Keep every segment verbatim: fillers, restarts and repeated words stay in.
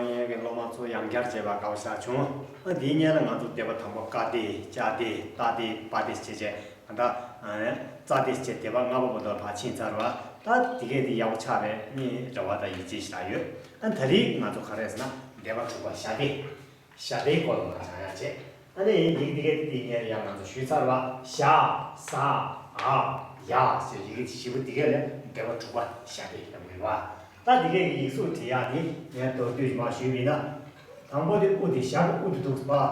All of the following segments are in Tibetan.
ཡན་གྱི་སློབ་མ་ཚོ་ཡང་བསྐྱར་བྱས་པ་དགའ་བོ་ཞིག་བྱུང་། ཨ་འདིའི་སྔོན་ལ་ང་ཚོ་སྡེ་པ་དང་པོ་ཀ་སྡེ་ཅ་སྡེ་ཏ་སྡེ་པ་སྡེ་བྱས་བྱས་ད་ལྟ་ཙ་སྡེ་བྱས་སྡེ་པ་ལྔ་པ་བར་དུ་ཕར་ཕྱིན་ཚར་བ། ད་དེ་གས་དེ་ཡག་པོ་ཆགས་པའི་ངའི་རེ་བ་དང་ཡིད་ཆེས་ཞིག་ཡོད། ཨ་ད་རེས་ང་ཚོ་ག་རེ་ཟེར་ན་སྡེ་པ་དྲུག་པ་ཞ་སྡེ། ཞ་སྡེའི་སྐོར་ལ་ང་སྦྱང་ཡག་བྱས། ཨ་ནི་ཡིག་འདི་གས་དེ་དེའི་སྔོན་ལ་ཡང་ང་ཚོ་ཞུས་ཚར་བ། ཞ་ས་འ་ཡ་ཞེས་ཡི་གེ་བཞི་པོ་དེ་གས་ལས་སྡེ་པ་དྲུག་པ་ཞ་སྡེ་ལབ་ཀྱི་ཡོད་པ། ད་དེ་གས་ཀྱི་ཡིག་གཟུགས་བྲིས་ཡག་དེ་ངས་མདོར་བསྡུས་མར་ཞུས་པ་ཡིན་ན། དང་པོ་དེ་དབུ་དེ་ཞབས་ཀྱི་དབུ་དེ་འདུག་སེ་ཕར་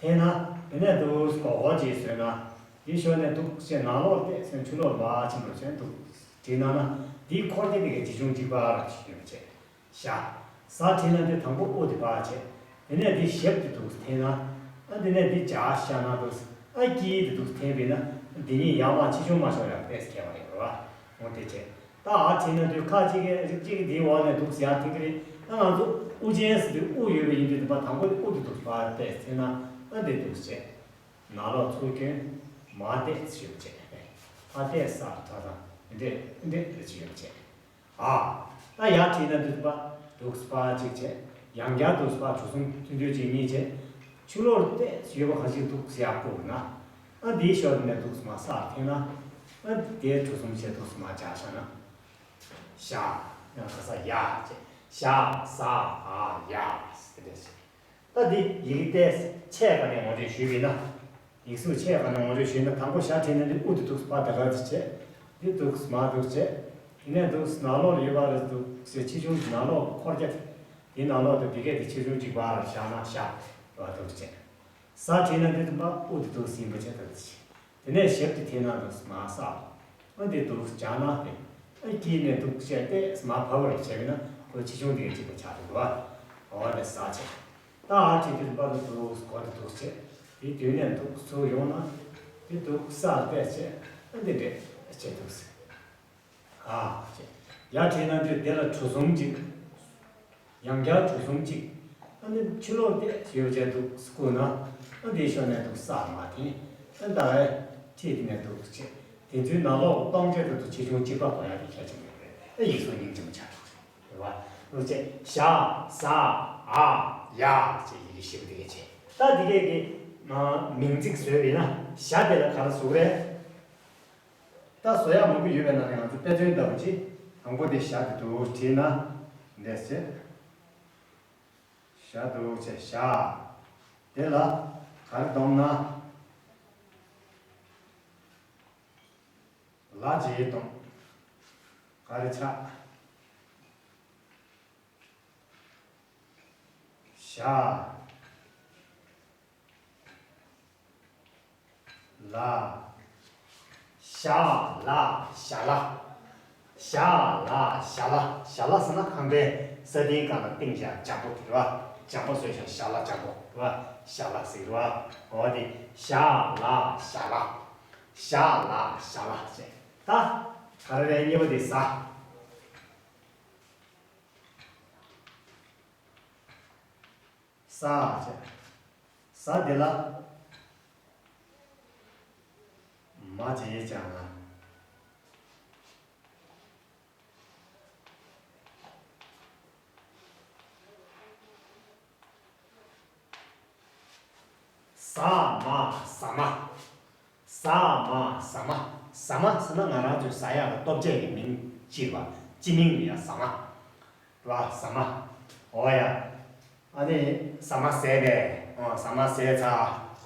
འཐེན་ན། དེ་ནས་འདུག་སེ་སྒོར་སྒོར་ཅིག་བཟོས་ན། དེའི་ཞོར་ནས་འདུག་སེ་ནང་ལོགས་བལྟས་ཟེར་ན་ཕྱི་ལོགས་ཕར་ཕྱིན་པ་བྱས་འདུག་སེ་བྲིས་གནང་ན། དེའི་འཁོར་རྒྱུག་དེ་གས་ཆེ་ཆུང་གཅིག་པ་རང་ཞིག་ཡོད་པ་བྱས། ཞ། ས་བྲིས་ན་དེ་དང་པོ་དབུ་དེ་ཕར་བྱས། དེ་ནས་དེ་ཞབས་དེ་འདུག་སེ་འཐེན་ན། ཨ་དེ་ནས་དེ་ཇ་ཤ་ན་འདུག་སེ། ཨ་དཀྱིལ་དེ་འདུག་སེ་འཐེན་པས་ན། དེ་གཉིས་ཡར་མར་ཆེ་ཆུང་མ་ཤོར་ཡག་དཔེ་ཁྱད་པར་ཡོད་རེད་པ། འོ་དེ་བྱས། ད་འ་བྲིས་ན་དུས་ཁ་གཅིག་གིས་རིགས་གཅིག་གིས་དེའི་འོག་ནས་འདུག་སེ་ཡར་འཐེན་གྱི་རེད། ཨ་ང་ཚོ་དབུ་ཅན་ཟེར་དུས་དབུ་ཡོད་པ་ཡིན་དུས་དེ་ཕར་དང་པོ་དེ་དབུ་དེ་འདུག་སེ་ཕར་བལྟས་འཐེན་ན། ཨ་དེ་འདུག་སེ་བྱས། ནང་ལོགས་ཚུར་བསྐྱོན། མར་བལྟས་ཞེས་པ་བྱས། ཕར་བལྟས་ས་ད་ད་འདི་འདྲས་འདི་འདྲས་རེ་ཅིག་ཡོད་བྱས། ཨ། ད་ཡར་བྲིས་ན་འདུག་སེ་ཕར་འདུག་སེ་ཕར་གཅིག་བྱས། ཡང་བསྐྱར་འདུག་སེ་ཕར་གྲུ་གསུམ་ཐུང་ཐུང་གཅིག་གཉིས་བྱས། ཕྱི་ལོགས་བལྟས་ཡོད་པ་ག་ཅིག་འདུག་སེ་ཡར་བསྐོར་ན། ཨ་འདིའི་ཞོར་ནས་འདུག་སེ་མར་སར་འཐེན་ན། ཨ་དེ་གྲུ་གསུམ་བྱས་འདུག་སེ་མར་བྱས་བཞག་ན། ཞ། ཡང་ག་ས་ཡ་བྱས། ཞ་ས་འ་ཡ་དེ་འདྲས་བྱས། ད་འདི་ཡི་གེ་ཏོག་ཙམ་ཆེ་བ་ནས་ངོ་སྤྲོད་ཞུས་པ་ཡིན་ན། ཡིག་གཟུགས་ཆེ་བ་ནས་ངོ་སྤྲོད་ཞུས་ན། དང་པོ་ཞ་བྲིས་ན་འདི་དབུ་དེ་འདུག་སེ་ཕར་ད་ག་དེ་བྱས། འདི་འདུག་སེ་མར་འདུག་སེ་བྱས། དེ་ནས་འདུག་སེ་ནང་ལོགས་ལ་ཡོད་པ་རེད། འདུག་སེ་ཆེ་ཆུང་གི་ནང་ལོགས་འཁོར་རྒྱུག་དེ་ནང་ལོགས་དེ་དེ་གས་དེ་ཆེ་ཆུང་གཅིག་པ་རེད། བཞག་ན་ཞ་ཡོད་པ་འདུག་སེ་བྱས། ས་བྲིས་ན་འདི་དེ་ཕར་དབུ་དེ་འདུག་སེ་ཡིན་པ་བྱས་ད་དེ་བྱས། དེ་ནས་ཞབས་དེ་འཐེན་ན་འདུག་སེ་མར་སར། ཨ་འདི་འདུག་སེ་བྱས་ན་དེ། ཨ་དཀྱིལ་ནས་འདུག་སེ་བལྟས་མར་བབས་པ་རེ་བྱས་པས་ན་ཁོ་ཆེ་ཆུང་དེ་གཅིག་པ་ཆགས་འདུག་པ། འོ་དེ་ས་བྱས། ད་འ་བྲིས་དུས་པ་དེ་འདུག་སེ་སྒོ་དེ་འདུག་སེ་བྱས། དེའི་མདུན་ནས་འདུག་སེ་ཚུར་ཡོང་ན། དེ་འདུག་སེ་སར་བལྟས་བྱས། ཨ་འདི་འདྲས་བྱས་འདུག་སེ། ཨ་ཅེ། ཡར་བྲིས་ན་དུས་དེ་ལ་གྲུ་གསུམ་གཅིག་ཡང་བསྐྱར་གྲུ་གསུམ་གཅིག་ཨ་ནི་ཕྱི་ལོགས་བལྟས་ཡོད་བྱས་འདུག་སེ་བསྐོར་ན། ཨ་དེའི་ཞོར་ནས་འདུག་སེ་སར་མར་འཐེན། ཨ་ད་ཨེ་ཁྲིད་དེ་ནས་འདུག་སེ་བྱས། དེ་ཚོའི་ནང་ལོགས་སྟོང་ཆ་དེ་ཚོ་ཆེ་ཆུང་གཅིག་པ་དགོས་ཡག་དེ་གལ་ཆེན་པོ་རེད། ཨ་ཡིག་གཟུགས་སྙིང་རྗེ་མོ་ཆགས་འགྲོ་གི་རེད་པ། འདུག་སེ་བྱས། ཞ་ས་འ་ཡ་ཅེས་ཡི་གེ་བཞི་པོ་དེ་གས་བྱས། ད་དེ་གས་ཀྱི་མིང་ཚིག་བཟོས་པ་ཡིན་ན་ཞ་དེ་ལ་ག་རེ་ཟེར་གྱི་རེད། ད་བཟོ་ཡག་མང་པོ་ཡོད་པའི་ནང་ནས་ང་ཚོ་དཔེ་མཚོན་ལྟ་བུ་ཅིག་དང་པོ་དེ་ཞ་དེ་འདུག་སེ་བྲིས་ན། འདུག་སེ་བྱས། ཞ་འདུག་སེ་བྱས་ཞ། དེ་ལ་ག་རེ་སྡོམ་ན། ལ་ཅིག་སྡོམ། ག་རེ་ཆགས། ཞ། ལ། ཞ་ལ་ཞ་ལ། ཞ་ལ་ཞ་ལ། ཞ་ལ་ཟེར་ན་ཁང་པའི་ས་སྟེང་སྒང་ལ་བཏིང་བཞག་ལྗང་པོ་དེ་རེད་པ། ལྗང་པོ་བཟོས་བཞག་ཞ་ལ་ལྗང་པོ་རེད་པ། ཞ་ལ་ཟེར་རེད་པ། འོ་དེ་ཞ་ལ་ཞ་ལ། ཞ་ལ་ཞ་ལ་ཟེར། ད་ག་རེ་རེད། གཉིས་པ་དེ་ས། ས་བྱས། ས་དེ་ལ་མ་བྱས་ཀྱང་ན། ཟ་མ་ཟ་མ། ཟ་མ་ཟ་མ། ཟ་མ་ཟེར་ན་ང་རང་ཚོའི་ཟ་ཡག་ལ་ལྟོ་ཆས་ཀྱི་མིང་ཅིག་རེད་པ། སྤྱི་མིང་རེད་ཡ་ཟ་མ། རེད་པ། ཟ་མ། འོ་ཡ། ཨ་ནི་ཟ་མ་ཟས་པས། འོ་ཟ་མ་ཟས་ཚར།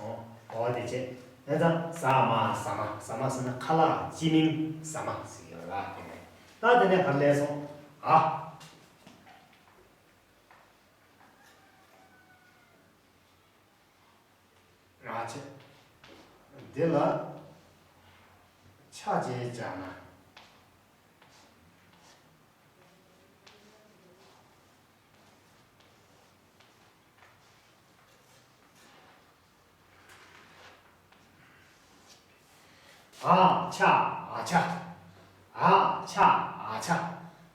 འོ་འོ་དེ་བྱས། ཨ་ཙང་ཟ་མ་ཟ་མ། ཟ་མ་ཟེར་ན་ཁ་ལག་སྤྱི་མིང་ཟ་མ་ཟེར་གྱི་ཡོད་རེད་པ། དེ་ནས་ད་དེ་ནས་ག་རེ་སླེབས་སོང་། འ། ཨ་ཅེ། འདི་ལ་ཆ་བྱས་བྱས་ན། འ་ཆ་འ་ཆ། འ་ཆ་འ་ཆ།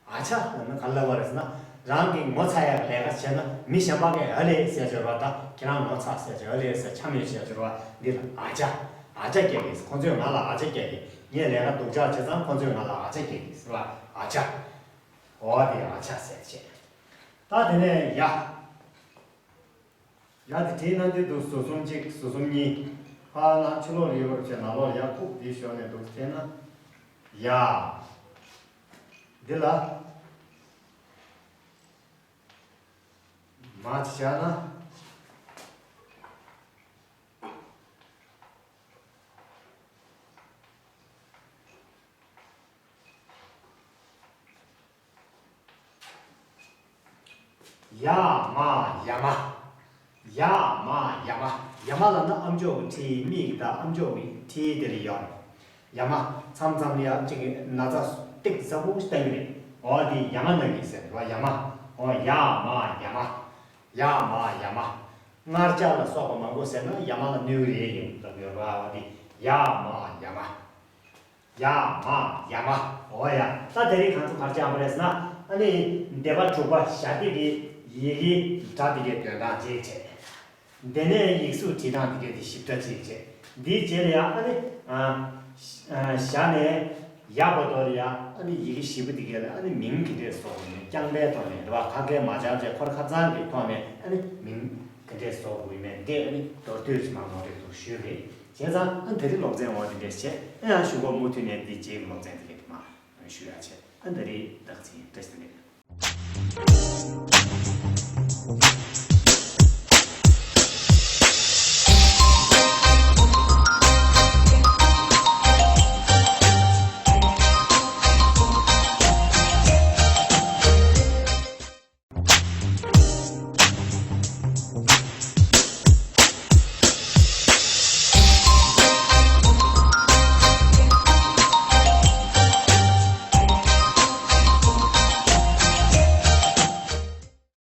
འ་ཆ་ལབ་ན་ག་རེ་ལབ་པ་རེད་ཟེར་ན། རང་གིས་ངོ་ཚ་ཡག་ལས་ཀ་བྱས་ན་མི་གཞན་པ་གིས་ཨ་ལེ་ཟེར་འབྱོར་བ་དང་། ཁྱེད་རང་ངོ་ཚ་ཟེར་འབྱོར། ཨ་ལེ་ཟེར་འཆམ་ཡོད་ཟེར་འབྱོར་བ་འདི་ལ་འ་ཆ། འ་ཆ་སྐྱེ་གི། ཁོང་ཚོས་ང་ལ་འ་ཆ་སྐྱེ་གི། ངས་ལས་ཀ་སྡུག་ཅག་བྱས་ཙང་ཁོང་ཚོས་ང་ལ་འ་ཆ་སྐྱེ་གི་ཟེར་བ་འ་ཆ། འོ་དེ་འ་ཆ་ཟེར་བྱས། ད་དེ་ནས་ཡ། ཡ་དེ་བྲིས་ན་འདི་འདུག་ཟུར་གསུམ་གཅིག་ཟུར་གསུམ་གཉིས། ཕར་ན་ཕྱི་ལོགས་ལ་ཡོད་པར་བྱས། ནང་ལོགས་ལ་ཡར་ཁུག་འདི་ཞོར་ནས་འདུག་བྱས་ན། ཡ། འདི་ལ། མ་བྱས་ན། ཡ་མ་ཡ་མ། ཡ་མ་ཡ་མ། ཡ་མ་ལབ་ན་ཨམ་ཅོག་གི་འཁྲིས། མིག་གི་ད་ཨམ་ཅོག་གི་འཁྲིས་དེ་ལ་ཡོད། ཡ་མ། མཚམས་མཚམས་ལ་ཡ་གཅིག་གི་ན་ཚ་ཏོག་ཙམ་ཟབ་པོ་ཞིག་བཏང་གི་རེད། འོ་དེ་ཡ་མ་ན་གི་ཟེར་བ་ཡ་མ། འོ་ཡ་མ་ཡ་མ། ཡ་མ་ཡ་མ། མངར་ཆ་ལ་སོགས་པ་མང་པོ་ཟས་ན་ཡ་མ་ལ་གནོད་གི་རེད་ཡིན་ལབ་ཡོད་ར། འོ་དེ་ཡ་མ་ཡ་མ། ཡ་མ་ཡ་མ། འོ་ཡ། ད་དེ་རིང་ང་ཚོ་ག་རེ་བྱས་པ་རེད་ཟེར་ན། ཨ་ནི་སྡེ་པ་དྲུག་པ་ཞྭ་སྡེ་གི་ཡི་གེའི་སྒྲ་དེ་གའི་འདོན་སྟངས་ཅིག་བྱས། དེ་ནས་ཡིག་གཟུགས་བྲིས་སྟངས་དེ་གའི་དེ་ཞིབ་ཕྲ་ཅིག་བྱས། འདིའི་རྗེས་ལ་ཡ་ཨ་ནི། ཨ། ཞྭ་ནས་ཡ་བར་དུ་ལ་ཡ་ཨ་ནི་ཡི་གེ་བཞི་པོ་དེ་གའི་ལ་ཨ་ནི་མིང་ག་འདྲས་བཟོ་དགོས་ཡིན་མིན། རྐྱང་པའི་ཐོག་ནས་རེད་བ། ཁ་སྐད་མ་སྦྱར་བྱས་ཁོ་རང་ཁ་རྩང་གི་ཐོག་ནས་ཨ་ནི་མིང་ག་འདྲས་བཟོ་དགོས་ཡིན་མིན་འདི་ཨ་ནི་མདོར་བསྡུས་ཅིག་མར་ངོ་སྤྲོད་འདུག་ཞུས་རེད། བྱས་ཙང་ཨ་ནི་དེ་རིང་སློབ་ཚན་འོ་དེ་འདྲས་བྱས། ཨ་ཡང་གཞུག་གུ་མུ་མཐུད་ནས་འདི་རྗེས་ཀྱི་སློབ་ཚན་དེ་གའི་དེ་མར་ཞུ་ཡ་བྱས། ཨ་ནི་དེ་རིང་ད་ག་ཚོད་ཡིན། བཀྲ་ཤིས་བདེ་ལེགས།